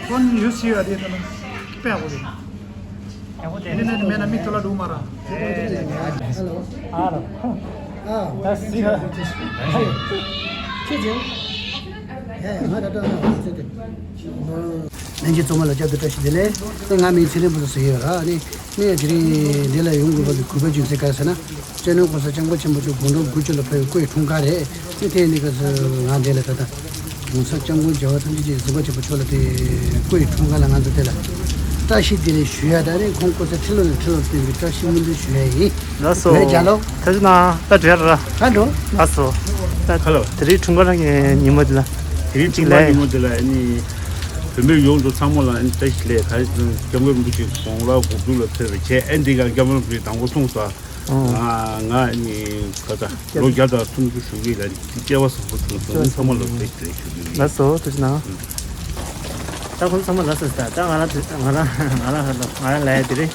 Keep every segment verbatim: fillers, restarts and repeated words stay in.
ཁོང་ཡོད་སྲིད་ཡ་དེ་ད་ནི་དཔེ་ཡག་པོ་རེད། ཡག་པོ་དེ་ནི་ནི་མེད་ན་མིག་ཏོ་ལ་འགྲོ་མ་ར། ཨ་རོ། ཨ། ད་སྲིད་ཡ། ཁྱེད་ཀྱིས། ཡ་ཡ་ང་ད་ལྟ་ན་ཁོང་ཚོ་དེ། ལྷན་རྒྱས་ཚང་མ་ལ་བསྐྱར་དུ་བཀྲ་ཤིས་བདེ་ལེགས། ད་ང་མིང་ཚེ་རིང་བུ་ཟེར་ཡོད་ར། ཨ་ནི་ངས་དེ་རིང་འདི་ལ་ཡོང་དགོས་པ་གི་གུས་པ་བྱུང་ཚེ་ག་རེ་ཟེར་ན། སྤྱི་ནོར་༸གོང་ས་༸སྐྱབས་མགོན་ཆེན་པོ་མཆོག་དགུང་གྲངས་དགུ་བཅུ་ལ་ཕེབས་པའི་སྐུའི་འཁྲུངས་སྐར་རེད། ཨ་ནི་དེ་ནི་ག་ཚོད་ང་འདི་ལ་ད་ལྟ་༸གོང་ས་༸སྐྱབས་མགོན་རྒྱལ་བ་ཐམས་ཅད་ཀྱི་གཟིགས་པ་ཆེན་པོ་མཆོག་ལ་དེ་སྐུའི་འཁྲུངས་སྐར་ལ་ང་ཚོ་དེ་ལ་བཀྲ་ཤིས་བདེ་ལེགས་ཞུ་ཡ་ད་ནི་ཁོང་སྐུ་ཚེ་ཁྲི་ལོ་ནས་ཁྲི་ལོར་བརྟན་པའི་བཀྲ་ཤིས་སྨོན་འདུན་ཞུ་ཡ་ཡིན། ལགས་སོ། བོད་རྒྱལ་ལོ། ཐུགས་རྗེ་གནང་། ད་བྲེལ་ར། ད་འགྲོ། ལགས་སོ། ད་ཧ་ལོ། དེ་རིང་འཁྲུངས་སྐར་གྱི་ཉིན་མོ་འདི་ལ། དེ་རིང་འཁྲུངས་སྐར་ཉིན་མོ་འདི་ལ་ཨ་ནི་བོད་མི་ཡོངས་རྫོགས་ཚང་མ་ལ་ཨ་ནི་བཀྲ་ཤིས་བདེ་ལེགས། ད་སྐྱབས་མགོན་རིན་པོ་ཆེ་དགུང་ལོ་དགུ་བཅུ་ལ་ཕེབས་པའི་ཆེད། ཨ་ནི་འདི་ག་སྐྱབས་མགོན་རིན་པོ་ཆེ་དང་པོ་གསུངས་སོང་། ཨོ། ང་ང་ཨ་ནི་ག་ད་ལོ་བརྒྱ་དང་སུམ་ཅུ་བཞུགས་ཀྱི་ལ་སྐལ་བ་བཟང་པོ་བྱུང་སོང་། ཨ་ནི་ཚང་མ་ལ་བཀྲ་ཤིས་བདེ་ལེགས་ཞུ་རྒྱུ་ཡིན། ལགས་སོ། ཐུགས་རྗེ་གནང་། ད་ཁོང་ཚོ་ཚང་མ་ལབ་ཟེར་ད། ད་ང་རང་ང་རང་ང་རང་ཧ་ལོ་ང་རང་ལབ་ཡ་དེ་རེད།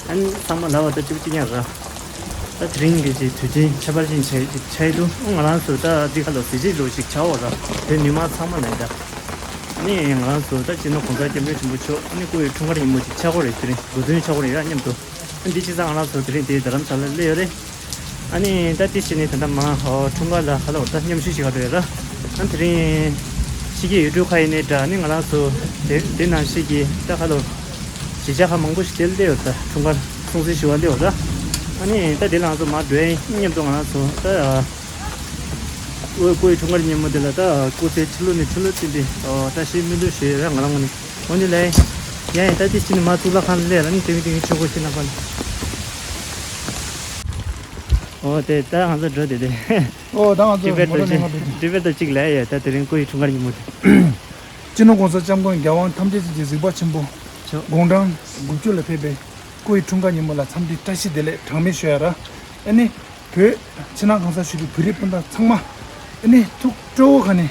ཨ་ནི་ཚང་མ་ལབ་པ་ད་གཅིག་པ་གཅིག་རྐྱང་རེད། ད་དེ་རིང་གི་ཅིག་དུས་ཆེན་ཁྱད་པར་ཅན་ཆགས་ཆགས་འདུག་ང་རང་ཚོ་ད་འདི་ཁ་ལ་གཟི་བརྗིད་འདྲ་བོ་ཞིག་ཆགས་ཡོད་ར། བོད་མི་མང་ཚང་མ་ལ་ད། ཨ་ནི་ང་རང་ཚོ་ད་སྤྱི་ནོར་༸གོང་ས་༸སྐྱབས་མགོན་ཆེན་པོ་མཆོག་ཨ་ནི་སྐུ་ཡི་འཁྲུངས་སྐར་ཉིན་མོ་ཅིག་ཆགས་ཀྱི་རེད། དེ་རིང་དགུང་སྟོན་ཆགས་ཀྱི་རེད་ར་མཉམ་དུ། འདི་བྱས་ཙང་ང་རང་ཚོ་དེ་རིང་འདི་རྡ་རམ་ས་ལར་སླེབས་ཡོད་རེད། ཨ་ནི་ད་འདི་བྱས་ནས་ད་ལྟ་མ་འཁྲུངས་སྐར་ལ་ཧ་ལ་བ་ད་མཉམ་ཞུགས་བྱེད་ག་འགྲོ་ཡོད་ར། ཨ་དེ་རིང་ཕྱི་རྒྱལ་ཡུལ་གྲུ་ཁག་ཡིན་ནའི་འདྲ། ཨ་ནི་ང་རང་ཚོ་དེ་དེ་ནང་བཞིན་གྱི་ད་ཧ་ལ་བ་གཞིས་ཆགས་ཁག་མང་པོ་ཞིག་དེར་སླེབས་ཡོད་ར། འཁྲུངས་སྐར་སྲུང་བརྩི་ཞུ་བ་སླེབས་ཡོད་ར། ཨ་ནི་ད་དེ་ལ་ང་ཚོ་མར་འགྲོ་ཡ་ཡིན། མཉམ་དུ་ང་རང་ཚོ་ད་སྐུ་སྐུ་ཡི་འཁྲུངས་སྐར་ཉིན་མོ་དེ་ལ་ད་སྐུ་ཚེ་ཁྲི་ལོ་ནས་ཁྲི་ལོ་བརྟན་པའི་བཀྲ་ཤིས་སྨོན་འདུན་ཞུ་ཡ་ར་ང་རང་ངོས་ནས། འོ་ནི་ལགས། ཡ་ཡ་ད་དེ་ཕྱི་ནས་མ་གཙུག་ལག་ཁང་ལ་སླེབས་ར་ནི་དེང་དེང་ཆོག་གོ་ཤེས་ན་པ་ནི། འོ་དེ་ད་ང་ཚོ་འགྲོ་དེ་དེ། འོ་ད་ང་ཚོ་ཊི་བེཊ་མོ་ཊ་ལ་ཅིག་ལེན་ག་འགྲོ་དེ། ཊི་བེཊ་ལ་ཅིག་ལས་ཡ་ད་དེ་རིང་སྐུ་ཡི་འཁྲུངས་སྐར་ཉིན་མོ་དེ། སྤྱི་ནོར་༸གོང་ས་༸སྐྱབས་མགོན་རྒྱལ་དབང་ཐམས་ཅད་མཁྱེན་ཅིང་གཟིགས་པ་ཆེན་པོ་མཆོག་དགུང་གྲངས་དགུ་བཅུ་ལ་ཕེབས་པའི་སྐུ་ཡི་འཁྲུངས་སྐར་ཉིན་མོ་ལ་འཚམས་འདྲི་བཀྲ་ཤིས་བདེ་ལེགས་གྲངས་མེད་ཞུ་ཡ་ར། ཨ་ནི། བོད་ཕྱི་ནང་གང་སར་བཞུགས་པའི་བོད་རིགས་སྤུན་ཟླ་ཚང་མ། ཨ་ནི་ཐུགས་སྤྲོ་བོ་ཁ་ནས་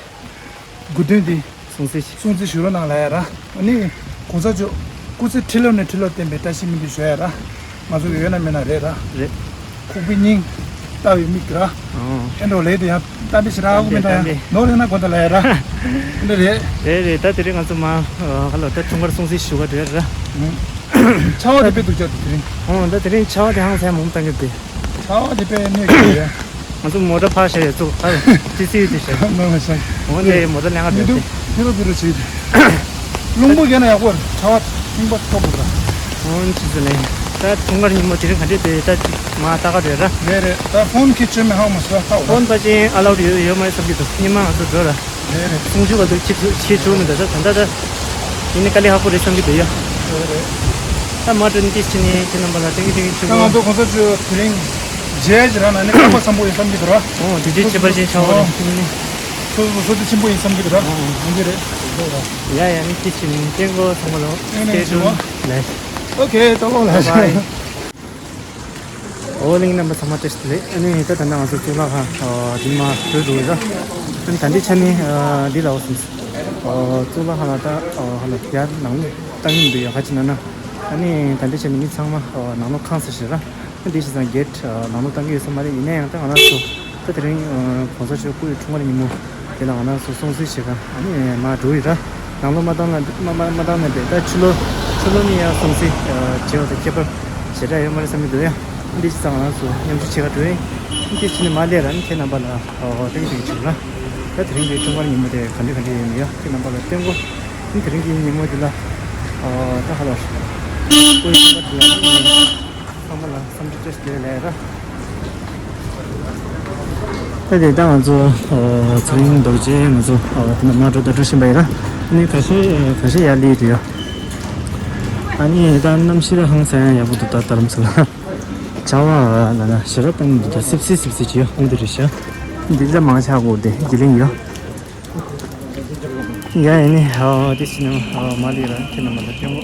སྐུ་མདུན་དེ་སྲུང་བརྩི་ཞུ། སྲུང་བརྩི་ཞུ་རོགས་གནང་ལབ་ཡ་ར། ཨ་ནི་༸གོང་ས་མཆོག་སྐུ་ཚེ་ཁྲི་ལོ་ནས་ཁྲི་ལོ་བརྟན་པའི་བཀྲ་ཤིས་སྨོན་འདུན་ཞུ་ཡ་ར། ང་ཚོ་གི་ཡོད་ན་མེད་ན་རེད་ར། རེད། ཁོག་པའི་སྙིང་། ལྟ་བའི་མིག་ར། ཨོ། ཨེ་འགྲོ་ལས་དེ་ཡང་གཏམ་དཔེ་ཞེ་དྲག་གོ་མི་འདྲ་ཡ། གཏམ་དཔེ། ནོར་ཡོད་ན་གོ་ད་ལ་ཡ་ར། འདི་རེད། རེད་རེད། ད་དེ་རིང་ང་ཚོ་མ་ཧ་ལ་ད་འཁྲུངས་སྐར་སྲུང་བརྩི་ཞུ་ག་འགྲོ་ཡ་ར། ཆར་པ་དེ་དཔེ་སྡུག་ཅག་འདུག་དེ་རིང་། ཨོ་ད་དེ་རིང་ཆར་པ་དེ་ཧང་སང་མང་བཏང་གི་འདུག་ཆར་པ་དེ་དཔེ་གནོད་ཀྱི་རེད། ང་ཚོ་མོ་ཊ་ཕར་བཞག་ཡོད་ཚུགས་ཨ། ཙི་ཙི་ཡོད་དེ་བཞག་མ་མ་བཞག་འོ་དེ་མོ་ཊ་ལེན་ག་འགྲོ་དེ། ཕི་རོ་ཕི་རོ་བྱེད་དེ། རླུང་བུ་རྒྱག་ན་ཡག་པོ་རེད། ཆར་པ་ཚིང་པ་ཐོབ་པོ་ར། འོ་ཙི་ཙི་ལེན། ད་འཁྲུངས་སྐར་ཉིན་མོ་དེ་རིང་ག་འདྲས་དེ་ད་མ་ལྟ་ག་རེད་ར། རེད་རེད། ད་ཕོན་ཁྱེར་བྱོས་མེད་ཧང་མ་སོ་ཧ་འོ། ཕོན་པ་ཅན་ཨ་ལའུ་ཌི་ཡོད་ཡོད་མ་ཡོད་བསམ་གྱི་འདུག་སྔོན་མ་ང་ཚོ་འགྲོ་ར། རེད་རེད། སུང་ཆུ་བ་དུ་ཁྱི་ཚུ་ཁྱི་ཚུ་མི་འདུག་ད་ད་ད་ད། ཡིན་ནི་དཀའ་ལས་ཁག་པོ་རེད་བསམ་གྱི་འདུག་ཡ། རེད་རེད། ད་མ་འགྲོ་ནི་ཏིས་ཕྱི་ནས་ཁྱེད་རྣམ་པ་ལ་ཐེངས་གི་ཐེངས་གི་ད་ང་ཚོ་གོང་ས་མཆོག་དེ་རིང་མཇལ་ཅི་ར་ན་ནི་ཁག་པ་བཟང་པོ་ཡིན་བསམ་གྱི་འདུག་ར། ཨོ་དུས་ཚོད་ཁྱད་པར་ཅན་ཆགས་པ་རེད་ཨོ། ཡིན་ནི། སོ་སོ་སོ་དུ་ཆེན་པོ་ཡིན་བསམ་གྱི་འདུག་ར། ཨོ་ཨོ་འདི་རེད། ཡ་ཡ་ནི་ཏིས་ཕྱི་ནས་སྐྱེ་འགོ་ཚང་མ་ལོ། ཨེ་ནས་ཆེ་བ། ལེ། ཨོ་ཁེ་ཏོ་ལེ། བཱའི། ཨོ་གླིང་རྣམ་པ་ཚང་མ་བཀྲ་ཤིས་བདེ་ལེགས། ཨ་ནི་ད་ད་ལྟ་ང་ཚོ་གཙུག་ལག་ཁང་འདི་མ་འགྲོ་འགྲོ་ཡོད་ད། ཨ་ནི་ད་འདི་ཆ་ནི་འདི་ལ་འོ་སོང་། གཙུག་ལག་ཁང་ལ་ད་ཧ་ལ་ཡར་ནང་ལོགས་བཏང་གི་མི་འདུག་ཡ་ཁ་ཅིག་ན་ན། ཨ་ནི་ད་འདི་ཆ་ནི་མི་ཚང་མ་ནང་ལོགས་ཁང་ས་ཞིག་ར། ཨ་འདི་བྱས་ཙང་གེ་ཊི་ནང་ལོགས་བཏང་གི་ཡོད་ས་མ་རེད། ཡིན་ན་ཡང་ད་ང་རང་ཚོ་ད་དེ་རིང་གོང་ས་མཆོག་སྐུ་ཡི་འཁྲུངས་སྐར་ཉིན་མོ། དེ་ལ་ང་རང་ཚོ་སྲུང་བརྩི་བྱེད་ག་ཨ་ནི་མར་འགྲོ་ཡི་ར། ནང་ལོགས་མ་བཏང་ན་མ་མ་མ་བཏང་ན་བས་ད་ཕྱི་ལོགས་ཕྱི་ལོགས་ནས་ཡང་སྲུང་བརྩི་བྱེད་པ་དང་ཁྱད་པར་ཞེ་དྲག་ཡོད་མ་རེད་བསམ་གྱི་འདུག་ཡ། འདི་ཅི་ཙང་ང་རང་ཚོ་མཉམ་ཞུགས་བྱེད་ག་འགྲོ་ཡིན། འདི་ཕྱི་ནས་མར་སླེབས་ར་ནི་ཁྱེད་རྣམ་པ་ལ་ཨོ་ཏེང་ཏེང་བྱེད་ར། ད་དེ་རིང་གི་འཁྲུངས་སྐར་ཉིན་མོ་དེ་ག་འདྲ་ག་འདྲ་ཡོད་མེད་ཡ་ཁྱེད་རྣམ་པ་ལ་སྟོན་གོ། དེ་རིང་གི་ཉིན་མོ་འདི་ལ་ཨོ་ད་ཧ་ལ་ཁོའི་འཁྲུངས་སྐར་འདི་ལ་ཚང་མ་ལ་འཚམས་འདྲི་བཀྲ་ཤིས་བདེ་ལེགས་ར། ད་དེ་ལྟ་ང་ཚོ་ཚེ་རིང་རྡོ་རྗེ་ང་ཚོ་དེ་ནས་མར་འགྲོ་ད་འགྲོ་བཞིན་པ་ཡིན་ར། ཨ་ནི་ཁ་ཤས་ཁ་ཤས་ཡར་སླེབས་ཡོད། ཨ་ནི་ད་གནམ་གཤིས་ལ་ཧང་སང་ཡག་པོ་འདུག་ད་རྡ་རམ་ས་ལ་ཆར་པ་ལ་ན་ཞེ་དྲག་བཏང་གི་འདུག་ད་སིབ་སིབ་སིབ་སིབ་བྱེད་ཡོད་ཨང་དེ་རེད་ཤག་འདི་ལ་མང་ཆགས་དགོས་ཏེ་དགེ་ལེགས་ཡོད། ཡ་ཡིན་ནི་ཧ་དེ་ཕྱི་ནས་མར་སླེབས་ར་ཁྱེད་རྣམ་པ་ལ་སྟོན་གོ།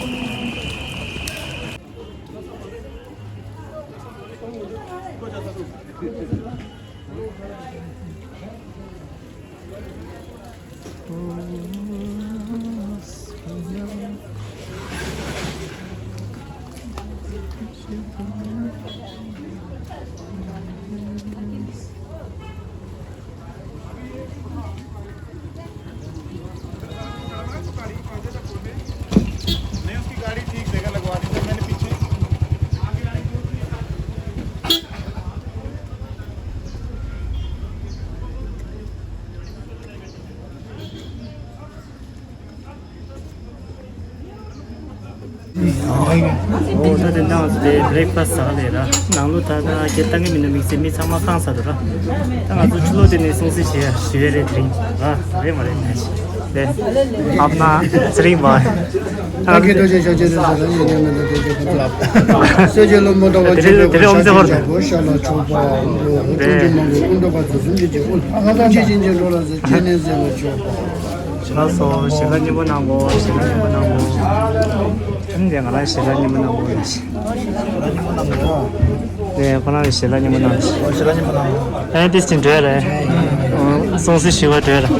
འོ་ད་དེ་འདྲ་ང་ཚོ་དེ་བྷི་རེག་ཕ་སི་ཊི་ཟ་ག་ལས་ར། ནང་ལོ་ད་ད་ཁྱེད་ལྟ་གི་མི་འདུག་དམིགས་བསལ་མི་ཚང་མ་ཁང་ཟ་འདུག་ར། ད་ང་ཚོ་ཕྱི་ལོགས་དེ་ནས་སྲུང་བརྩི་བྱེད་ཡ་ཞི་བའི་རེད། དེ་རིང་ར་རེད་མ་རེད་ནས་ལས་ཨབ་ན་ཚེ་རིང་བ། ད་གི་ཏོ་ཅེ་ཤོ་ཅེ་རེ་ཟ་ར་ཡེ་ནེ་མེ་ནེ་ཏེ་ཅེ་ཁོ་ཏ་ལ་སེ་ཅེ་ལོ་མོ་ཏོ་བ་ཅེ་ཏེ་ཁོ་ཤ་ལ་ཅོ་བ་ཤ་ལ་ཅོ་བ་ཀུན་གྱི་མང་པོ་ཀུན་འགྲོ་བ་ཚོ་གསུམ་གྱི་རྗེ་ཀུན་ལ་ཅེ་ཅེ་ཅེ་འགྲོ་ལ་ཟེར་ཅེ་ནེ་ཟེར་བ་ཅོ་བ། ལགས་སོ། ཞལ་ལག་མཉེས་པོ་གནང་གོ་ཞལ་ལག་མཉེས་པོ་གནང་གོ་ཨ་ནི་དེ་ང་རང་ཞལ་ལག་མཉེས་པོ་གནང་གོ་ཡིན། དེ་ཁོ་རང་གི་ཞལ་ལག་མཉེས་པོ་གནང་གོ་ཨ་ནི་ཏིས་ཅིན་འགྲོ་ཡ་རེད། སྲུང་བརྩི་ཞུ་བ་འགྲོ་ཡ་རེད།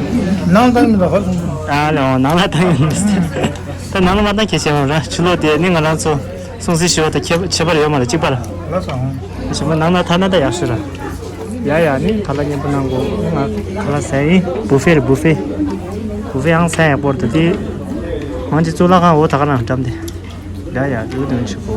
ནང་བཏང་མི་འདུག་ག་སྲུང་བརྩི། ཨ་ལེ་ནང་ལ་བཏང་ཡོད་མི་འདུག་ད་ནང་ལ་མ་བཏང་ཁྱད་ཆེ་བ་ར། ཕྱི་ལོགས་དེ་ནི་ང་རང་ཚོ་སྲུང་བརྩི་ཞུ་བ་དང་ཁྱད་ཁྱད་པར་ཡོད་མ་རེད། གཅིག་པ་ར། ལགས་སོ། ཞུ་བ་ནང་ལ་ཐ་ན་ད་ཡག་ཤོས་ར། ཡ་ཡ་ནི་ཁ་ལག་མཉེས་པོ་གནང་གོ་ང་ཁ་ལག་ཟ་ཡིན། བུ་ཧྥེ་རེད་བུ་ཧྥེ། བུ་ཧྥེ་ཨང་ས་ཡག་པོ་རེད་ད་དེ། ང་ཚོ་གཙུག་ལག་ཁང་འོ་ད་ག་རང་འགྲམ་དེ། ཡ་ཡ་འགྲོ་དོན་ཆེ་གོ་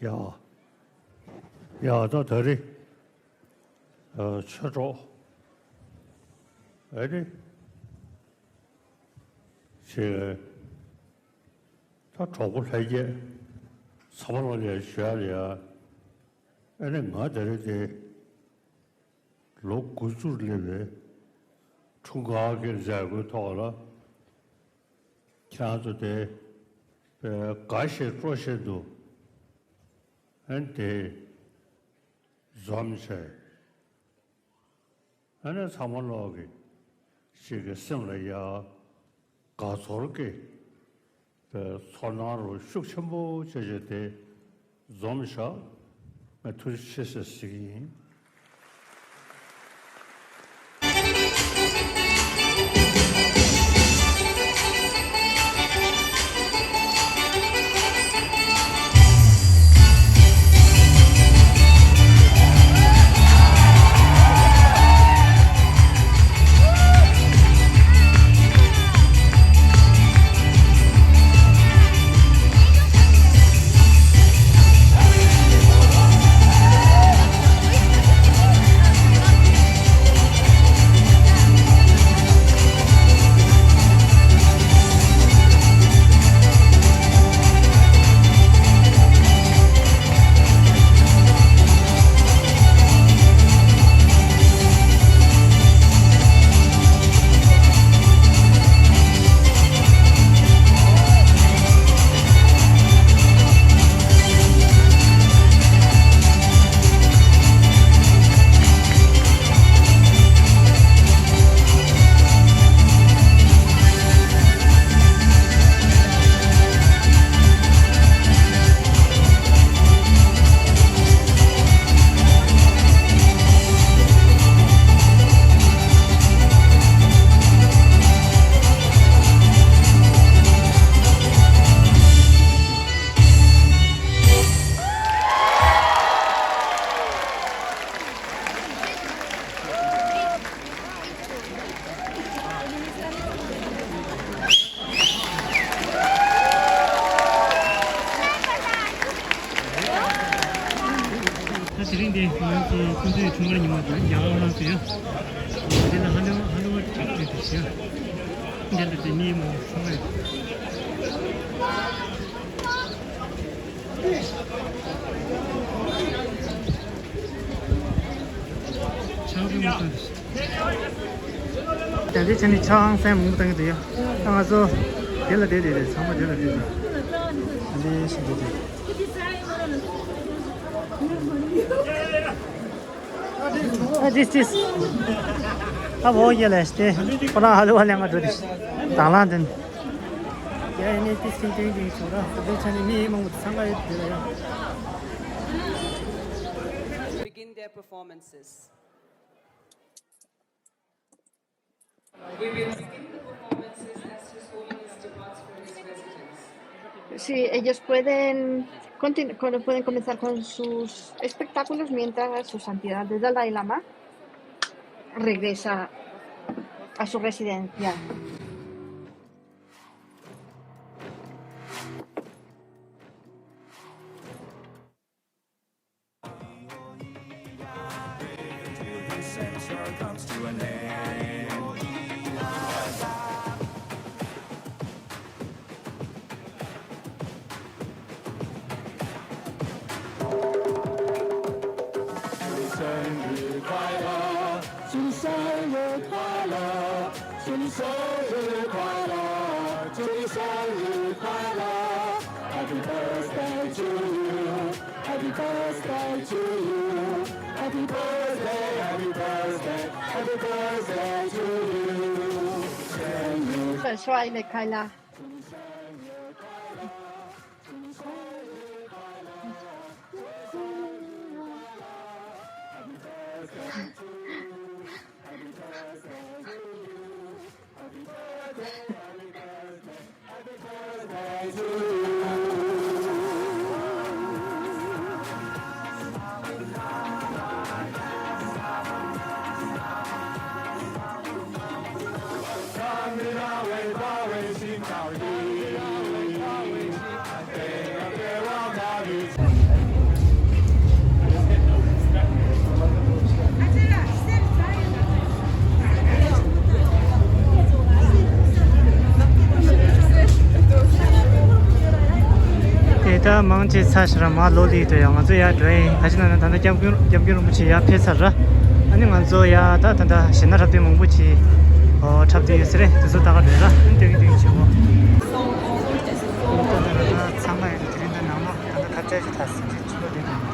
ཡ། ཡ་ད་ད་རེས་ཨ་ཆོས་གྲོགས་ཨ་ནི་ཞེས་ད་གྲོགས་པོ་ལྷན་རྒྱས་ཚང་མ་ལ་ལས་ཞུ་ཡ་ལ་ཡ། ཨ་ནི་ང་ད་རེས་དེ་ལོ་དགུ་བཅུར་སླེབས་པའི་འཁྲུངས་སྐར་གྱི་མཛད་སྒོའི་ཐོག་ལ་ཁྱེད་རང་ཚོ་དེ་དགའ་བཞིན་སྤྲོ་བཞིན་དུ་ཨ་ནི་དེ་འཛོམས་བྱས། ཨ་ནི་ཚང་མ་ལོག་གི་ཞིག་གི་སེམས་ལ་ཡ་དགའ་ཚོར་གྱི་ཚོར་སྣང་རུ་ཤུགས་ཆེན་པོ་བྱེད་བྱེད་དེ་འཛོམས་བཞག་ང་ཐུགས་རྗེ་ཆེ་ཟེར་ཟེར་གྱི་ཡིན། རིང་འདི་ང་ཚོ་ཁོང་ཚོའི་འཁྲུངས་སྐར་ཉིན་མོ་དང་རྒྱ་གར་ལ་ཡང་འདི་ལ་ཧ་ལས་ཧ་ལས་པ་དྲག་ཅིག་འདུག་ཟེར། འདི་ལ་དེ་གཉིས་མང་པོ་ཚང་མ་ཡོད། ཆང་གི་མ་བཏང་། ད་འདི་ཆ་ནི་ཆང་སེམས་མང་པོ་བཏང་གི་འདུག་ཡ། ད་ང་ཚོ་དེ་ལ་བསྡད་བསྡད་དེ་ཚང་མ་དེ་ལ་བསྡད་དེ། ད་འདི་ཞིག་བསྡད་དེ། ཨ་ཏིས་ཏིས། ཨ་བོ་ཡེ་ལས་ཏེ། ཁོ་རང་ཧ་ལུ་བ་ལེན་ག་འགྲོ་དེ། དང་བླངས་དེ། ཡ་ཡ་ནི་ཏིས་ཏིང་ཏིང་ཏིང་ཆོག་ར། ད་འདི་ཆ་ནི་མི་མང་པོ་ཚང་ག་ཡོད་དེ་ལ་ཡ། Begin their performances. We will begin the performances as His Holiness departs for his residence. Sí, ellos pueden, continu- con- pueden comenzar con sus espectáculos mientras Su Santidad el Dalai Lama regresa a su residencia. དེ་ད་མང་ཆེ་ཚར་ཤག་ར། མ་ལོ་ལི་དུ་ཡང་ང་ཚོ་ཡར་འགྲོ་ཡིན། ག་ཅི་ན་ན་ད་ལྟ་སྐྱབས་མགོན་སྐྱབས་མགོན་རིན་པོ་ཆེ་ཡར་ཕེབས་ཚར་ར། ཨ་ནི་ང་ཚོ་ཡར་ད་ད་ལྟ་གཞས་སྣ་འཁྲབ་སྟོན་མང་པོ་ཅིག་ཨོ་འཁྲབ་སྟེ་ཡོད་ས་རེད། དེ་ཚོ་ད་ག་འགྲོ་ཡིན་ར། ཨ་ནི་སྟོན་གི་སྟོན་གི་བྱེད་གོ། ད་ད་ད་ད་ཚང་མ་ཡོད་དེ་རིང་ད་ནང་ལོགས་ད་ལྟ་ཐབས་ཆག་ཅིག་ད་སེམས་ཅན་ཆུ་ལོ་དེ་དང་།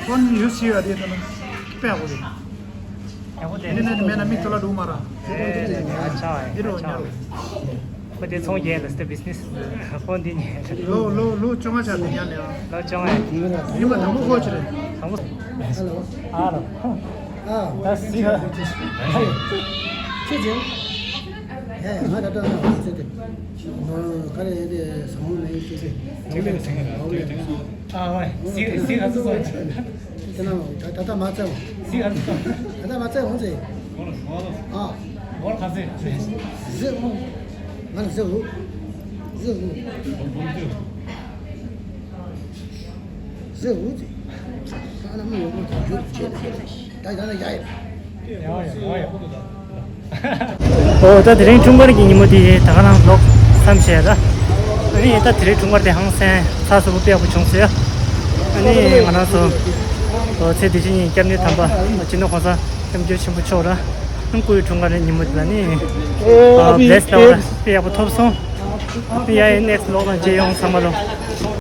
ཁོང་ཡུལ་ཤི་བ་དེ་དང་དཔེ་ཡག་པོ་རེད། ཡག་པོ་དེ། འདི་ནས་མེད་ན་མི་ཚོ་ལ་འགྲོ་མ་ར། ཨེ་ཨ་ཆ་ཨེ་འདི་རོ་ཨ་ཆ་ཉོ། ཨེ། ཁོ་དེ་ཚོང་རྒྱག་ལ་སྟེ་བི་ཛི་ནེ་སི། ཁོ་འདི་ཉོ། ལོ་ལོ་ལོ་བཅོ་ལྔ་ཆགས་འདི་ཉར་ནས་ཨ། ལོ་བཅོ་ལྔ་ཨེ། ཉི་མ་དང་པོ་ཁོ་ཆི་རེད། དང་པོ། ཧ་ལོ། ཨ་ལོ། ཨ། ད་སི་ག་ཁྱེད་ཀྱིས། ཡ་ཡ་ང་ད་ལྟ་ང་ཚོ་དེ། ག་རེ་ཡ་དེ་བཟང་བོ་མེད་ཀྱི་དེ། ཨ་ཝེ། སི་སི་ག་ཚོད་སོང་། དེ་ན་ད་ད་ལྟ་མ་བཙལ་བ། སི་ག་ཚོད་སོང་། ད་ལྟ་མ་བཙལ་འོང་ཚེ། ཨ། ཟེར་འོང་། ང་ལ་ཟེར་འོང་། ཟེར་འོང་། ཟེར་འོང་ཚེ། ཨ་ན་མི་ཡོང་གི་འདུག་ཡོད་ཅེས། ད་ད་ན་ཡ་ཡ། ཡ་ཡ་ཡ་ཡ། ཨོ་ད་དེ་རིང་འཁྲུངས་སྐར་གྱི་ཉིན་མོ་དེ་ད་ག་རང་ལོག་མཚམས་བཞག་ད། ཨ་ནི་ད་དེ་རིང་འཁྲུངས་སྐར་དེ་ཧང་སང་ཚགས་ཚུད་པོ་དཔེ་ཡག་པོ་བྱུང་སོང་ཡ། ཨ་ནི་ང་རང་ཚོ་ཚེ་འདི་ཕྱི་གཉིས་སྐྱབས་གནས་དམ་པ་སྤྱི་ནོར་གོང་ས་སྐྱབས་མགོན་ཆེན་པོ་མཆོག་ར་སྐུའི་འཁྲུངས་སྐར་ཉིན་མོ་དེ་ལ་ནི་བྷེ་སི་ལྟ་བ་དཔེ་ཡག་པོ་ཐོབ་སོང་། ཡ་ཡ་ནེག་སི་ལོག་དང་མཇལ་ཡོང་། ཚང་མ་ལོ།